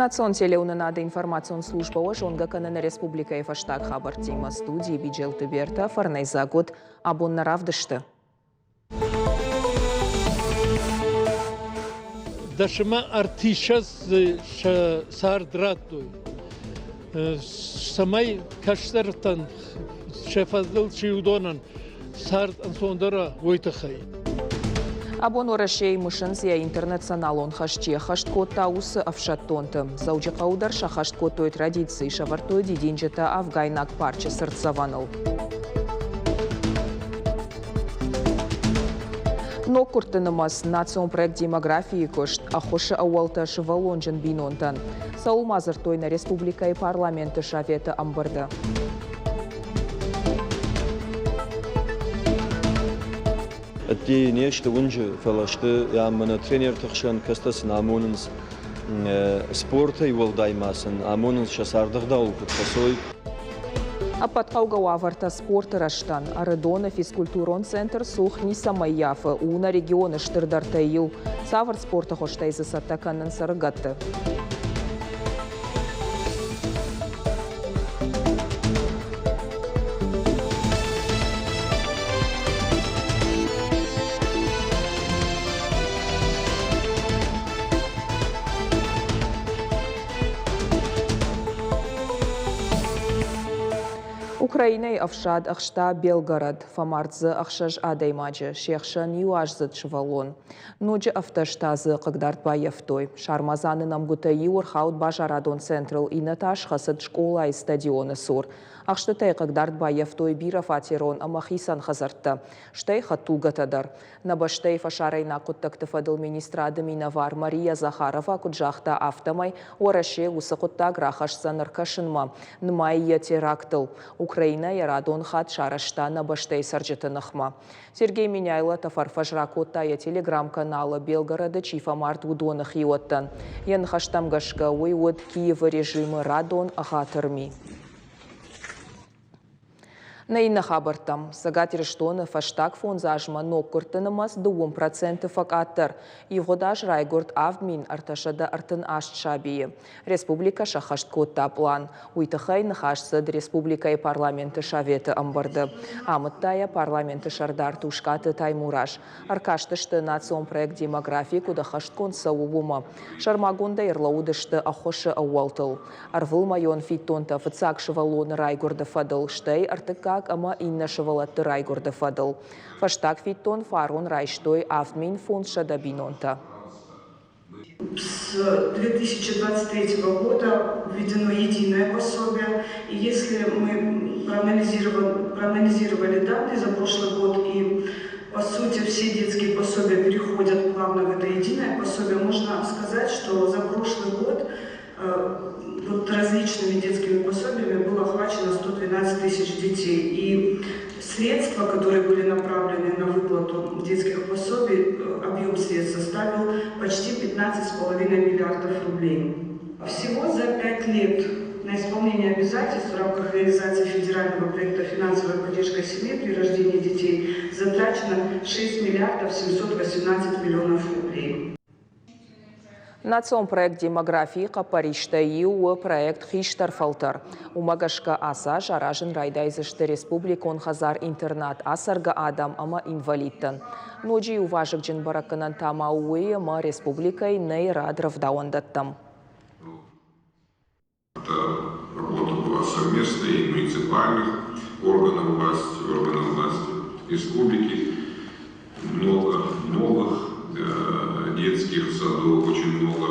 Национ телеуынынады информацион службӕ уӕ зонгӕ кӕны нӕ республикӕйы фӕстаг хабӕрттимӕ. Студийы Биджелты Бертӕ фӕрнӕйдзаг уыд абон нӕ равдысты. Дӕсмӕ ӕртиссӕдз сӕ цард радтой, цӕмӕй кӕстӕртӕн сӕ фӕдыл чи уыдонӕн цард ӕнцондӕр уой тыххӕй. Абон Уӕрӕсейы мысынц йӕ интернационалон хӕс чи ӕххӕст кодта, уыцы ӕфсӕддонты. Дзӕуджыхъӕуы дӕр сӕххӕст кодтой традици, сӕвӕрдтой дидинджытӕ афгайнаг парчы цыртдзӕвӕныл. Ноггуырдты нымӕц, национ проект «Демографийы куыст», ӕххуысы ӕууӕлтӕ сывӕллонджын бинонтӕн. Цӕуыл ма дзырдтой нӕ республикӕйы парламенты советы ӕмбырды? Ӕддейы не сты уынджы, фӕлӕ сты мӕнӕ тренерты хсӕн, кӕцытӕ сын амонынц спортӕй уӕлдай ма сын амонынц сӕ цардӕгъдауыл куыд хӕцой. Ӕппӕт хъӕугӕ уавӕртӕ спорты рӕзтӕн. Ӕрыдоны физкультурон центр цух ницӕмӕй ййафы, у нӕ регионы стырдӕртӕй иу. Цавӕр спорты хуызтӕй дзы цӕттӕ кӕнынц ӕрыгӕтты? Украинӕйы ӕфсад ӕхста Белгород. Фӕмард дзы ӕхсӕз адӕймаджы, се хсӕн иу аздзыд сывӕллон. Ноджы ӕвдӕс та дзы хъыгдард баййӕфтой. Сармадзаны нӕмгуытӕй иу ӕрхауд базарадон центрыл, иннӕ та схӕцыд скъолайы стадионы цур. Ӕхстытӕй хъыгдард баййӕфтой бирӕфатерон ӕмӕ хицӕн хӕдзӕрттӕ, стӕй хӕдтулгӕтӕ дӕр. Нӕ бӕстӕйы фӕсарӕйнаг хъуыддӕгты фӕдыл министрады минӕвар Мария Захарова куыд загъта, афтӕмӕй Уӕрӕсе уыцы хъуыддаг рахӕсдзӕн ӕркӕсынмӕ, нымайы йӕ терактыл. Украинӕ йӕ радон хатт сарӕзта нӕ бӕстӕйы цӕрджыты ныхмӕ. Сергей Меняйло тӕфӕрфӕс ракодта йӕ телеграм-каналы Белгороды чи фӕмард, уыдоны хиуӕттӕн. Йӕ ныхӕстӕм гӕсгӕ, уый уыд Киевы режимы радон ӕгъатыр ми. Нӕ иннӕ хабӕрттӕм. Цӕгат Ирыстоны фӕстаг фондз азмӕ ноггуырдты нымӕц 2% фӕкъаддӕр. Ивгъуыд аз райгуырд 7338 сабийы. Республикӕ сӕххӕст кодта пълан. Уый тыххӕй ныхас цыд республикӕйы парламенты советы ӕмбырды. Амыдта йӕ парламенты сӕрдар Тускъаты Таймураз. Ӕркастысты национ проект «Демографи» куыд ӕххӕстгонд цӕуы, уымӕ. Сӕрмагондӕй ӕрлӕууыдысты ӕххуысы ӕууӕлтыл. Ӕрвылмӕйон фиддонтӕ фыццаг сывӕллоны райгуырды фӕдыл, стӕй ӕртыккаг ӕмӕ иннӕ сывӕллӕтты райгуырды фӕдыл. Фӕстаг фиддон фарон райстой 7500 бинонтӕ. С 2023 года введено единое пособие. И если мы проанализировали, проанализировали данные за прошлый год и по сути все детские пособия переходят плавно в это единое пособие, можно сказать, что за прошлый год вот различными детскими пособиями было охвачено 112 тысяч детей. И средства, которые были направлены на выплату детских пособий, объем средств составил почти 15,5 миллиардов рублей. Всего за пять лет на исполнение обязательств в рамках реализации федерального проекта «Финансовая поддержка семьи при рождении детей» затрачено 6 миллиардов 718 миллионов рублей. Национ проект «Демографийы хъӕппӕристӕй иу у проект «Хистӕр фӕлтӕр». Уымӕ гӕсгӕ ацы аз аразын райдайдзысты республикон хӕдзар-интернат ацӕргӕ адӕм ӕмӕ инвалидтӕн. Ноджы иу вазыгджын бӕрӕггӕнӕн та ма у уый, ӕмӕ республикӕйы нӕй рад рӕвдауӕндӕттӕм. Это работа была совместная и муниципальных органов власти, органов власти республики. Много новых детских садов, очень много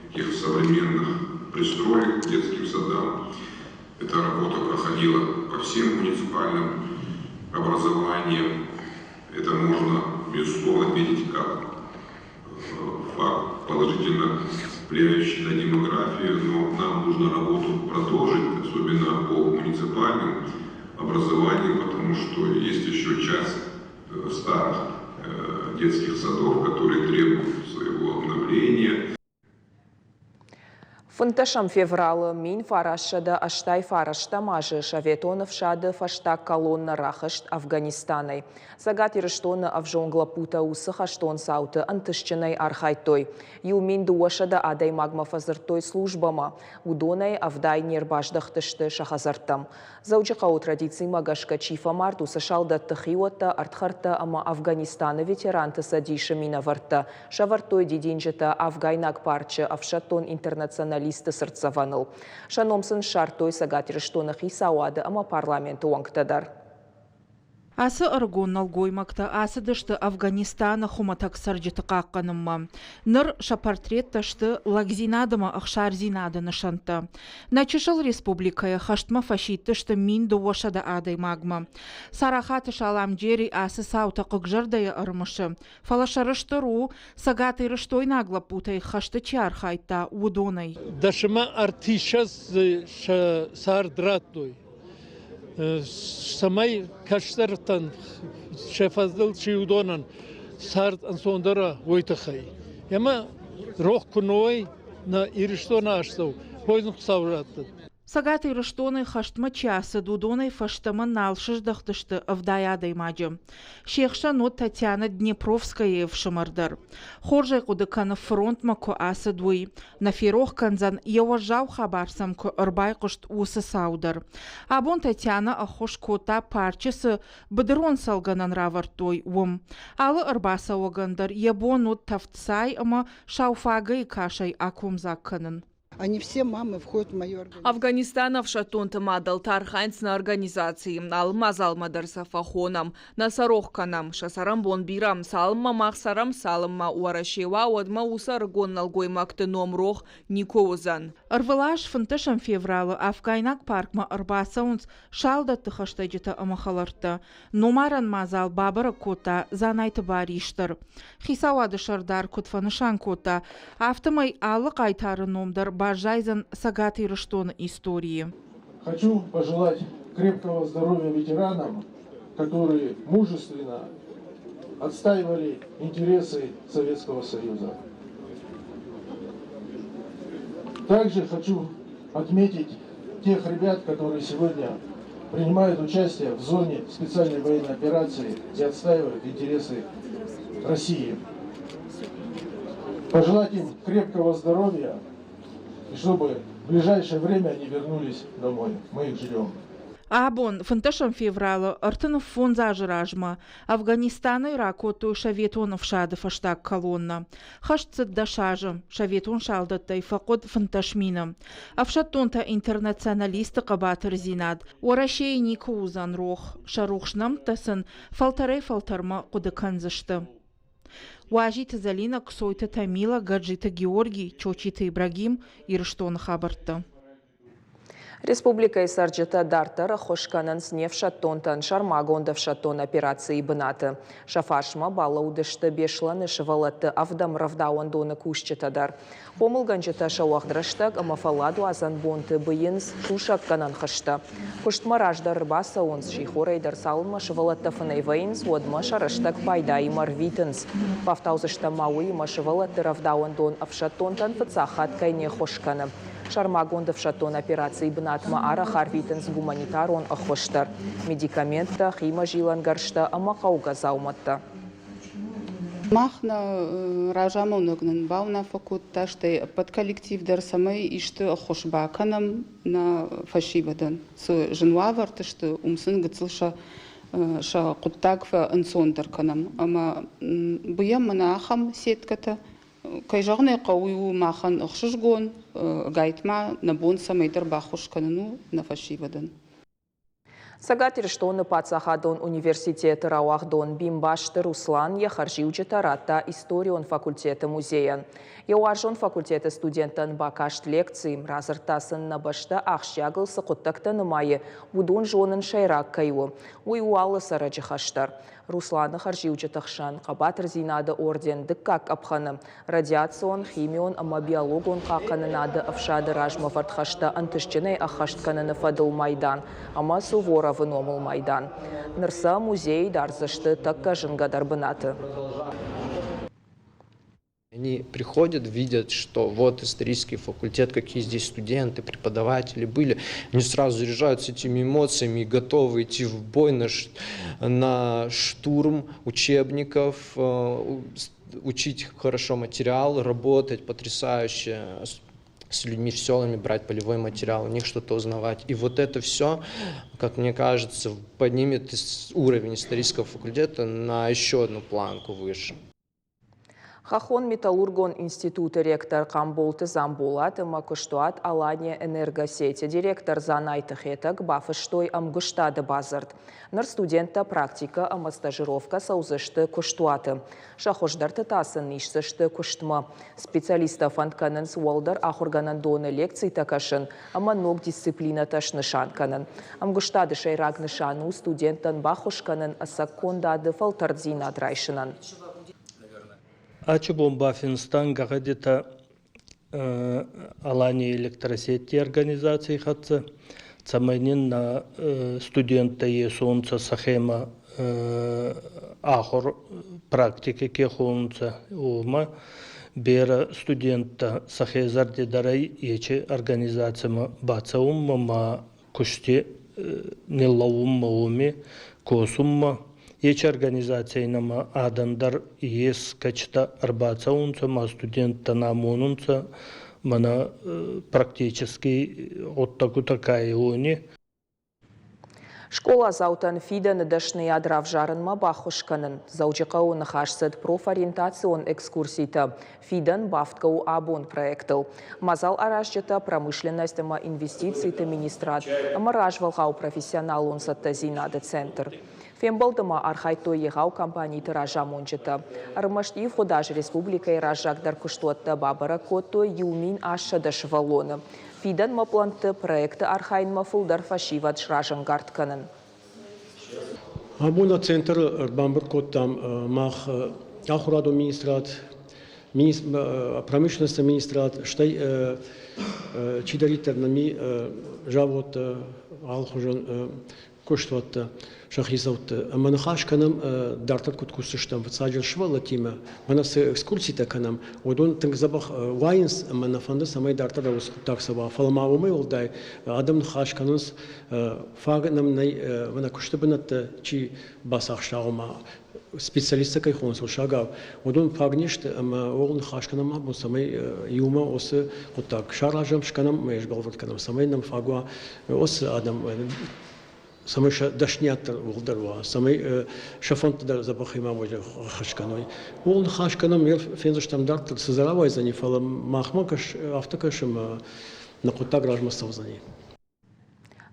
таких современных пристроек к детским садам. Эта работа проходила по всем муниципальным образованиям. Это можно, безусловно, отметить как факт, положительно влияющий на демографию, но нам нужно работу продолжить, особенно по муниципальным образованиям, потому что есть еще часть старых детских садов, которые требуют своего обновления. Фынддӕсӕм февралы 1989 азы Советон ӕфсады фӕстаг колоннӕ рахызт Афганистанӕй. Цӕгат Ирыстоны ӕвзонг лӕппутӕ уыцы хӕстон цауты ӕнтыстджынӕй архайдтой. 1200 адӕймагмӕ фӕдзырдтой службӕмӕ. Уыдонӕй 70 не рбаздӕхтысты сӕ хӕдзӕрттӕм. Дзӕуджыхъӕуы традицимӕ гӕсгӕ чи фӕмард, уыцы салдӕтты хиуӕттӕ, ӕрдхӕрдтӕ ӕмӕ Афганистаны ветеранты цӕдисы минӕвӕрттӕ сӕвӕрдтой дидинджытӕ афгайнаг парчы ӕфсӕддон интернационалистты цыртдзӕвӕныл. Сӕ ном сын ссардтой Цӕгат Ирыстоны хицауады ӕмӕ парламенты уӕнгтӕ дӕр. Ацы ӕрыгон нӕлгоймӕгтӕ ацыдысты Афганистаны хуымӕтӕг цӕрджыты хъахъхъӕнынмӕ. Ныр сӕ портреттӕ сты лӕгдзинад ӕмӕ ӕхсардзинады нысӕнттӕ. Нӕ чысыл республикӕйы хӕстмӕ фӕсидтысты 1200 адӕймагмӕ. Царахаты Саламджери ацы цаутӕ хъыгзӕрдӕйӕ ӕрымысы, фӕлӕ сӕрыстыр у, цӕгатирыстойнаг лӕппутӕй хӕсты чи архайдта, уыдонӕй. Дӕсмӕ ӕртиссӕдз сӕ цард радтой. Цӕмӕй кӕстӕртӕн сӕ фӕдыл чи уыдонӕн цард ӕнцондӕр уой тыххӕй. Ӕмӕ рох куы нӕ уой нӕ Ирыстоны астӕу, уой нын Хуыцау раттӕд. Цӕгат Ирыстонӕй хӕстмӕ чи ацыд, уыдонӕй фӕстӕмӕ нал сыздӕхтысты 70 адӕймаджы. Се хсӕн уыд Татьяна Днепровскаяйы ӕфсымӕр дӕр. Хорз ӕй хъуыды кӕны, фронтмӕ куы ацыд, уый. Нӕ ферох кӕндзӕн, йӕ уӕззау хабар сӕм куы ӕрбайхъуыст, уыцы цау дӕр. Абон Татьяна ӕххуыс кодта, парчы цы быдырон цӕлгӕнӕн равӕрдтой, уым. Алы ӕрбацӕуӕгӕн дӕр йӕ бон уыд тӕвд цай ӕмӕ сауфагӕйы касӕй акомдзаг кӕнын. Они все мамы входят в мою организацию. Афганистаны ӕфсӕддонты мадӕлтӕ архайынц нӕ организацийы. Алы мадзалмӕ дӕр сӕ фӕхонӕм. Нӕ сӕ рох кӕнӕм. Сӕ цӕрӕнбон бирӕ. Цалынмӕ мах цӕрӕм, цалынмӕ Уӕрӕсе уа, уӕдмӕ уыцы ӕрыгон нӕлгоймӕгты ном рох никуы уыдзӕн. Ӕрвылаз фынддӕсӕм февралы афгайнаг паркмӕ ӕрбацӕуынц салдӕтты хӕстӕджытӕ ӕмӕ хӕлӕрттӕ. Номарӕн мадзал бабӕрӕг кодта Дзанайты Барис дӕр. Хицауады сӕрдар куыд фӕнысан кодта, афтӕмӕй алы хъайтары ном дӕр баззайдзӕн Цӕгат Ирыстоны историйы. Хочу пожелать крепкого здоровья ветеранам, которые мужественно отстаивали интересы Советского Союза. Также хочу отметить тех ребят, которые сегодня принимают участие в зоне специальной военной операции и отстаивают интересы России. Пожелать им крепкого здоровья и чтобы в ближайшее время они вернулись домой. Мы их ждем. Абон, 15 февралы, 35 азы размӕ, Афганистанӕй ракодтой Советон ӕфсады фӕстаг колоннӕ. Хӕст цыд 10 азы, советон салдӕттӕй фӕхъуыд 15 мины. Ӕфсӕддонтӕ-интернационалистты хъӕбатырдзинад Уӕрӕсейы никуы уыдзӕн рох, сӕ рухс нӕмттӕ сын фӕлтӕрӕй-фӕлтӕрмӕ хъуыды кӕндзысты. Уазиты Зӕлинӕ, Ксойты Тамила, Гаджиты Георгий, Чочиты Ибрагим, Ирыстоны хабӕрттӕ. Республикӕйы цӕрджытӕ дарддӕр ӕххуыс кӕнынц не фсӕддонтӕн сӕрмагонд ӕфсӕддон операцийы бынаты. Сӕ фарсмӕ балӕудысты Беслӕны сывӕллӕтты ӕвдӕм рӕвдауӕндоны кусджытӕ дӕр. Хъомылгӕнджытӕ сӕ уӕгъд рӕстӕг ӕмӕ фӕлладуадзӕн бонты быйынц сусӕггӕнӕн хызтӕ. Куыстмӕ раздӕр ӕрбацӕуынц, сихорӕй дӕр цалынмӕ сывӕллӕттӕ фынӕй вӕййынц, уӕдмӕ сӕ рӕстӕг пайдаимӕ рвитынц. Бафтаудзыстӕм ма уыимӕ сывӕллӕтты рӕвдауӕндон ӕфсӕддонтӕн фыццаг хатт кӕй не ххуыс кӕны. Сӕрмагонд ӕфсӕддон операцийы бынатмӕ арӕх арвитынц гуманитарон ӕххуыс дӕр, медикаменттӕ, химӕзилӕн гӕрзтӕ ӕмӕ хъӕугӕ дзаумӕттӕ. Мах нӕ разамонӕг нын бауынаффӕ кодта, стӕй ӕппӕт коллектив дӕр, цӕмӕй исты ӕххуыс бакӕнӕм нӕ фӕсивӕдӕн. Цы зын уавӕрты сты, уым сын гыццыл сӕ сӕ хъуыддаг фӕӕнцондӕр кӕнӕм. Ӕмӕ быйӕм мӕнӕ ахӕм сеткӕтӕ. Кӕй зӕгъын ӕй хъӕуы, уый у махӕн ӕхсызгон, ӕгайтма нӕ бон цӕмӕйдӕр баххуыс кӕнын у нӕ фӕсивӕдӕн. Цӕгат Ирыстоны паддзахадон университеты рауагъдон Бимбасты Руслан йӕ хӕрзиуджытӕ радта историон факультеты музейӕн. Йӕ уарзон факультеты студенттӕн бакаст лекци, радзырдта сын, нӕ бӕстӕ ахсджиагыл цы хъуыддӕгтӕ нымайы, уыдон зонын сӕйраг кӕй у. Уый у алы цӕрӕджы хӕс дӕр. Русланы хӕрзиуджыты хсӕн Хъӕбатырдзинады орден дыккаг къӕпхӕны, радиацион, химион ӕмӕ биологон хъахъхъӕнынады ӕфсады размӕвӕрд хӕстӕ ӕнтыстджынӕй ӕххӕст кӕныны фӕдыл майдан ӕмӕ Суворовы номыл майдан. Ныр сӕ музейы дардзысты тӕккӕ зынгӕдӕр бынаты. Они приходят, видят, что вот исторический факультет, какие здесь студенты, преподаватели были. Они сразу заряжаются этими эмоциями и готовы идти в бой на штурм учебников, учить хорошо материал, работать потрясающе с людьми в селами, брать полевой материал, у них что-то узнавать. И вот это все, как мне кажется, поднимет уровень исторического факультета на еще одну планку выше. Хӕххон-металлургон институты ректор Хъамболты Дзамболат ӕмӕ куыстуат Алания Энергосети директор Дзанайты Хетӕг бафыстой ӕмгуыстады бадзырд. Ныр студенттӕ практикӕ ӕмӕ стажировкӕ цӕудзысты куыстуаты. Сӕ хуыздӕрты та сын исдзысты куыстмӕ. Специалисттӕ фӕнд кӕнынц уӕлдӕр ахуыргӕнӕндоны лекцитӕ кӕсын ӕмӕ ног дисциплинӕтӕ снысан кӕнын. Ӕмгуыстады сӕйраг нысан у студенттӕн баххуыс кӕнын ӕцӕг кондады фӕлтӕрддзинад райсынӕн. Ачы бон бафинстан гӕгъӕдитӕ Аланийы электросети организаций хӕццӕ, цӕмӕй нин нӕ студенттӕ есонцӕ сӕхемӕ ахур практикӕ ке хонунцӕ, уомӕ. Берӕ студенттӕ сӕхе зӕрдидарӕй ечи организацимӕ бацӕунмӕ ма кусти ниллӕуунмӕ уоми косунмӕ. Ечи организацийӕй нӕмӕ адӕн дӕр ес, кӕцитӕ ӕрбацӕунцӕ ма студенттӕн амонунцӕ мӕнӕ практически гъуддӕгутӕ ка ӕй, уони. Скъоладзаутӕн фидӕны дӕсныйад равзарынмӕ баххуыс кӕнын. Дзӕуджыхъӕуы ныхас цыд профориентацион экскурситӕ «Фидӕн бафтгӕ у абон» проектыл. Мадзал аразджытӕ промышленность ӕмӕ инвестициты министрад ӕмӕ развӕлгъау профессионалон цӕттӕдзинады центр. Фембӕлды ма архайдтой егъау компаниты разамонджытӕ. Ӕрмӕст ивгъуыд аз республикӕйы раззагдӕр куыстуӕттӕ бабӕрӕг кодтой 1800 сывӕллоны. Фидӕнмӕ пълӕнтты проекты архайынмӕ фылдӕр фӕсивӕд сразӕнгард кӕнын. Абон нӕ центры ӕрбамбырд кодтам мах ахуырадон министрад, промышленносты министрад, стӕй чидӕриддӕр нӕм и заводтӕ, алыхуызон куыстуӕттӕ, сӕ хицӕутты. Ӕмӕ ныхас кӕнӕм, дарддӕр куыд кусдзыстӕм фыццаджы сывӕллӕттимӕ, мӕнӕ цы экскурситӕ кӕнӕм, уыдон тынг дзӕбӕх уайынц ӕмӕ нӕ фӕнды, цӕмӕй дарддӕр уыцы хъуыддаг цӕуа. Фӕлӕ ма уымӕй уӕлдай адӕм ныхас кӕнынц, фаг нӕм нӕй мӕнӕ куысты бынӕттӕ чи бацахста, ома специалисттӕ кӕй хонынц уырыссагау, уыдон фаг не сты ӕмӕ ууыл ныхас кӕнӕм абон, цӕмӕй иумӕ уыцы хъуыддаг саразӕм, скӕнӕм ӕмӕ йӕ сбӕлвырд кӕнӕм, цӕмӕй нӕм фаг уа уыцы адӕм, цӕмӕй сӕ дӕсниад дӕр уӕлдӕр уа, цӕмӕй сӕ фӕндтӕ дӕр дзӕбӕхӕй ма ӕххӕст кӕной. Ууыл ныхас кӕнӕм, фендзыстӕм дарддӕр, цы дзы рауайдзӕни, фӕлӕ махмӕ афтӕ кӕсы ӕмӕ нӕ хъуыддаг размӕ цӕудзӕни.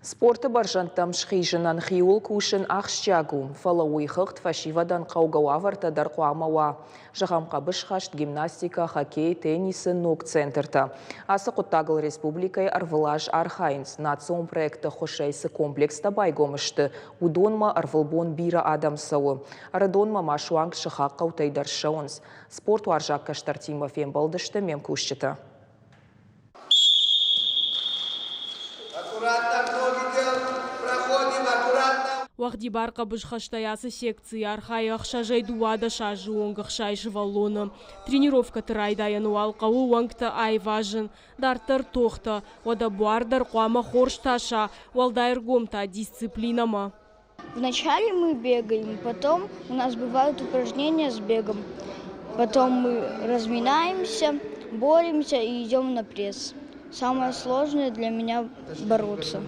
Спорты бӕрзӕндтӕм схизынӕн хиуыл кусын ахсджиаг у, фӕлӕ уый хыгъд фӕсивӕдӕн хъӕугӕ уавӕртӕ дӕр хъуамӕ уа. Зӕгъӕм, хъӕбысхӕст, гимнастикӕ, хоккей, теннисы ног центртӕ. Ацы хъуыддагыл республикӕйы ӕрвылаз архайынц. Национ проекты ӕххуысӕй цы комплекстӕ байгом сты, уыдонмӕ ӕрвылбон бирӕ адӕм цӕуы. Ӕрыдонмӕ ма суанг сыхаг хъӕутӕй дӕр ссӕуынц. Спортуарзаг кӕстӕртимӕ фембӕлдысты ме мкусджытӕ. Уӕгъдибар хъӕбысхӕстӕй ацы секцийы архайы ӕхсӕзӕй 12 азы онг 60 сывӕллоны. Тренировкӕты райдайӕны уал хъӕуы уӕнгтӕ айвазын, дарддӕр тохтӕ, уӕдӕ буар дӕр хъуамӕ хорз таса, уӕлдай ӕргом та дисциплинӕмӕ. Вначале мы бегаем, потом у нас бывают упражнения с бегом. Потом мы разминаемся, боремся и идем на пресс. Самое сложное для меня бороться.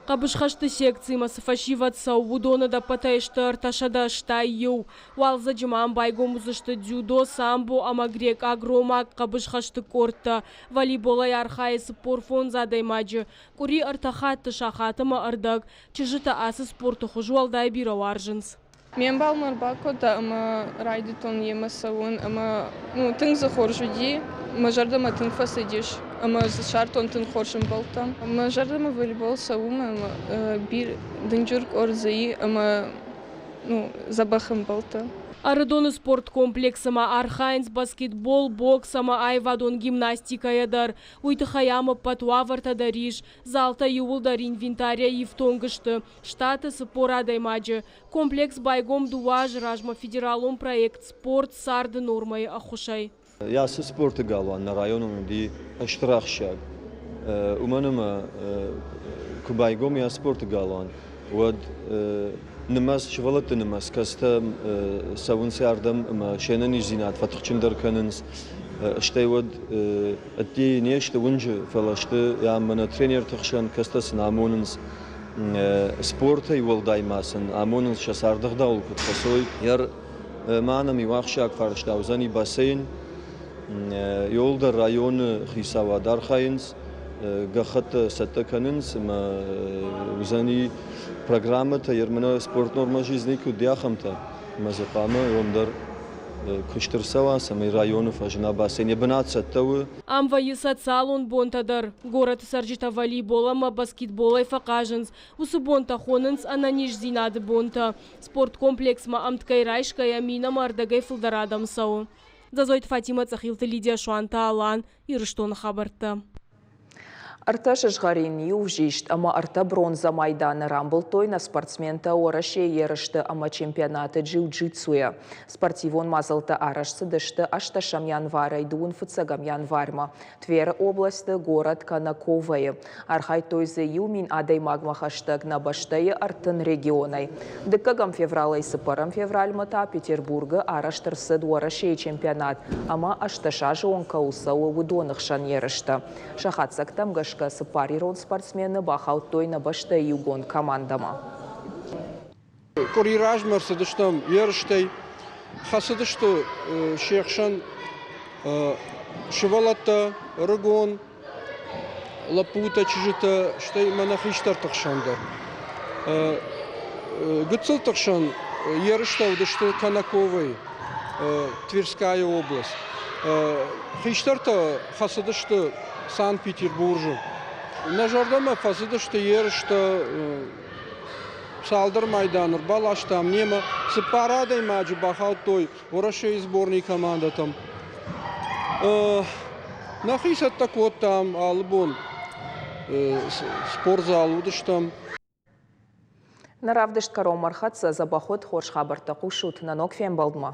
Хъӕбысхӕсты секцимӕ цы фӕсивӕд цӕуы, уыдоны ӕдӕппӕтӕй сты 381. Уалдзӕджы ма ам байгом уыдзысты дзюдо, самбо ӕмӕ грекъаг-ромаг хъӕбысхӕсты къордтӕ. Волейболӕй архайы 45 адӕймаджы. Къуыри ӕртӕ хатты сахат ӕмӕ ӕрдӕг. Чызджытӕ ацы спорты хуыз уӕлдай бирӕ уарзынц. Ме мбал мӕ ӕрбакодта ӕмӕ райдыдтон йемӕ цӕуын ӕмӕ ну, тынг дзы хорз уыди. Мӕ зӕрдӕмӕ тынг фӕцыдис ӕмӕ дзы ссардтон тынг хорз ӕмбӕлттӕ. Мӕ зӕрдӕмӕ волейбол цӕуы ӕмӕ дынджыр къорд дзы и ӕмӕ ну, дзӕбӕх ӕмбӕлттӕ. Ӕрыдоны спорткомплексы ма архайынц баскетбол, бокс ӕмӕ аивадон гимнастикӕйӕ дӕр. Уый тыххӕй ам ӕппӕт уавӕртӕ дӕр ис. Залтӕ иууылдӕр инвентарийӕ ифтонг сты, штаты 40 адӕймаджы. Комплекс байгом дыууӕ азы размӕ федералон проект «Спорт царды нормӕйы» ӕххуысӕй. Ацы спорты галуан нӕ районӕн уыди стыр ахсджиаг. Уымӕн ӕмӕ куы байгом йӕ спорты галуан, уӕд нымӕц, сывӕллӕтты нымӕц, кӕцытӕ цӕуынц ардӕм ӕмӕ се нӕниздзинад фӕтыхджындӕр кӕнынц, стӕй уӕд ӕддейы не сты уынджы, фӕлӕ сты мӕнӕ тренерты хсӕн, кӕцытӕ сын амонынц спортӕй уӕлдай ма сын амонынц сӕ цардӕгъдауыл куыд хӕцой. Ма нӕм иу ахсджиаг фарста уыдзӕни бассейн. Иуылдӕр районы хицауад архайынц, гӕххӕттӕ цӕттӕ кӕнынц ӕмӕ уыдзӕни программӕтӕ, ермӕнӕ спортнормӕ жизни куыд ахӕмтӕ. Ӕмӕ дзы хъуамӕ уым дӕр куыст ӕрцӕуа, цӕмӕй районы фӕзына бассейн. Йӕ бынат цӕттӕ у. Ам вӕййы социалон бонтӕ дӕр. Горӕты цӕрджытӕ волейбол ӕмӕ баскетболӕй фӕхъазынц. Уыцы бонтӕ хонынц ӕнӕниздзинады бонтӕ. Спорткомплексмӕ ӕмткӕй райсгӕйӕ мин ӕмӕ ӕрдӕгӕй фылдӕр адӕм цӕуы. Дзӕзойты Фатимӕ, Цъӕхилты Лидия, Суанты Алан, Ирыстоны хабӕрттӕ. Ӕртӕ сызгъӕрин, иу ӕвзист ӕмӕ ӕртӕ бронзӕ майданы рамбылдтой нӕ спортсментӕ Уӕрӕсейы ерысты ӕмӕ чемпионаты джиу-джитсуйӕ. Спортивон мадзӕлттӕ арӕзт цыдысты ӕстдӕсӕм январӕй дыууын фыццӕгӕм январьмӕ. Тверы областы горӕт Конаковойы. Архайдтой дзы 1000 адӕймагмӕ хӕстӕг нӕ бӕстӕйы 30 регионӕй. Дыккӕгӕм февралӕй цыппӕрӕм февральмӕ та Петербургы арӕзт ӕрцыд Уӕрӕсейы чемпионат ӕмӕ 18 азы онг кӕуыл цӕуы, уыдоны хсӕн ерыстӕ. Сӕ хатдзӕгтӕм гӕсгӕ цыппар ирон спортсмены бахаудтой нӕ бӕстӕйы иугонд командӕмӕ. Къуыри размӕ рцыдыстӕм ерыстӕй, хӕцыдысты се хсӕн сывӕллӕттӕ, ӕрыгон лӕппутӕ, чызджытӕ, стӕй мӕнӕ хистӕрты хсӕн дӕр. Гыццылты хсӕн ерыстӕ уыдысты Конаковӕй, Тверская область. Хистӕртӕ хӕцыдысты Санкт-Петербурджы. Нӕ зӕрдӕмӕ фӕцыдысты ерыстӕ Цалдӕр майданы ӕрбаластам немӕ. Цыппар адӕймаджы бахаудтой Уӕрӕсейы сборный командӕтӕм. Нӕхи цӕттӕ кодтам алы бон спортзал уыдыстӕм. Нӕ равдыст кӕронмӕ ӕрхӕццӕ. Дзӕбӕх уӕд, хорз хабӕрттӕ хъусут нӕ ног фембӕлдмӕ.